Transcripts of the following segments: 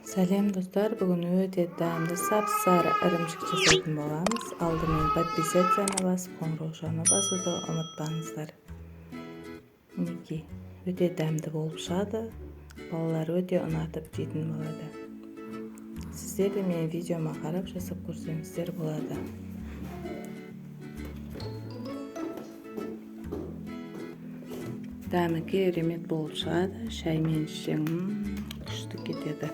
Сәлем, достар! Бүгін өте дәмді сап-сары ірімшік жасайтын боламыз. Алдымен подписаться басып, қоңыраушаны басуды ұмытпаңыздар. Мінекей, өте дәмді болып шығады. Балалар өте ұнатып жейтін болады. Сіздер де менің видеома қарап жасап көрсеңіздер болады. Дәмі керемет болып шығады. Шаймен ішсең, күшті кетеді.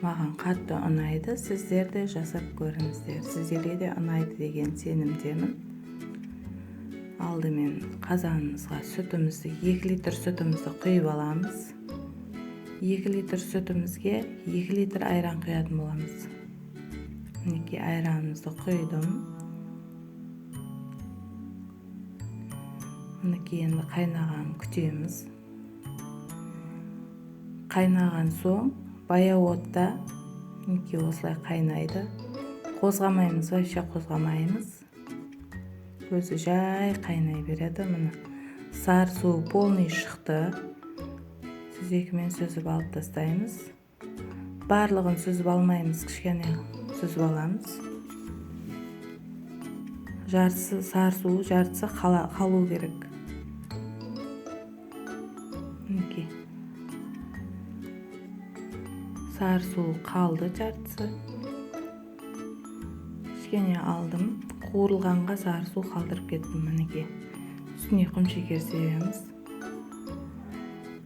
Маған қатты ұнайды, сіздер де жасап көріңіздер. Сіздерге де ұнайды деген сенімдемін. Алдымен қазанымызға сүтімізді, 2 литр сүтімізді құйып аламыз. 2 литр сүтімізге 2 литр айран құятын боламыз. Мінекей, айранымызды құйдым. Мінекей, енді қайнағанын күтеміз. Қайнаған соң баяу отта, мінекей, осылай қайнайды. Қозғамаймыз, вообще қозғамаймыз. Өзі жай қайнай береді. Міне, сары суы полный шықты. Сүзекімен сүзіп алып тастаймыз. Барлығын сүзіп алмаймыз, кішкене сүзіп аламыз. Жартысы сары суы, жартысы қалу керек. Мінекей, сары суы қалды жартысы. Кішкене алдым, қуырылғанға сары су қалдырып кеттім. Мінекей, үстіне құмшекер себеміз.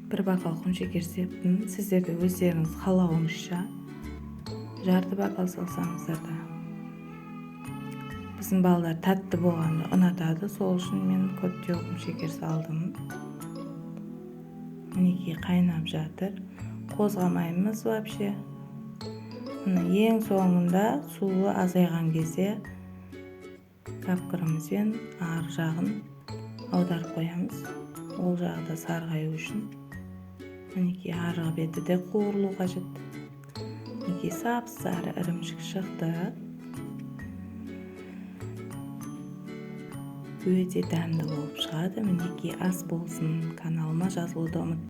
Бір бокал құмшекер септім. Сіздер де өздеріңіз қалауыңызша жарты бокал салсаңыздар да. Біздің балалар тәтті болғанды ұнатады, сол үшін мен көптеу құмшекер салдым. Мінекей, қайнап жатыр, қозғамаймыз вообще. Міне, ең соңында суы азайған кезде кәпкірімізбен ар жағын аударып қоямыз, ол жағы да сарғаю үшін. Мінекей, арғы беті де қуырылу қажет. Мінекей, сап сары ірімшік шықты. Өте дәмді болып шығады. Мінекей, ас болсын! Каналыма жазылуды ұмытпаңыз.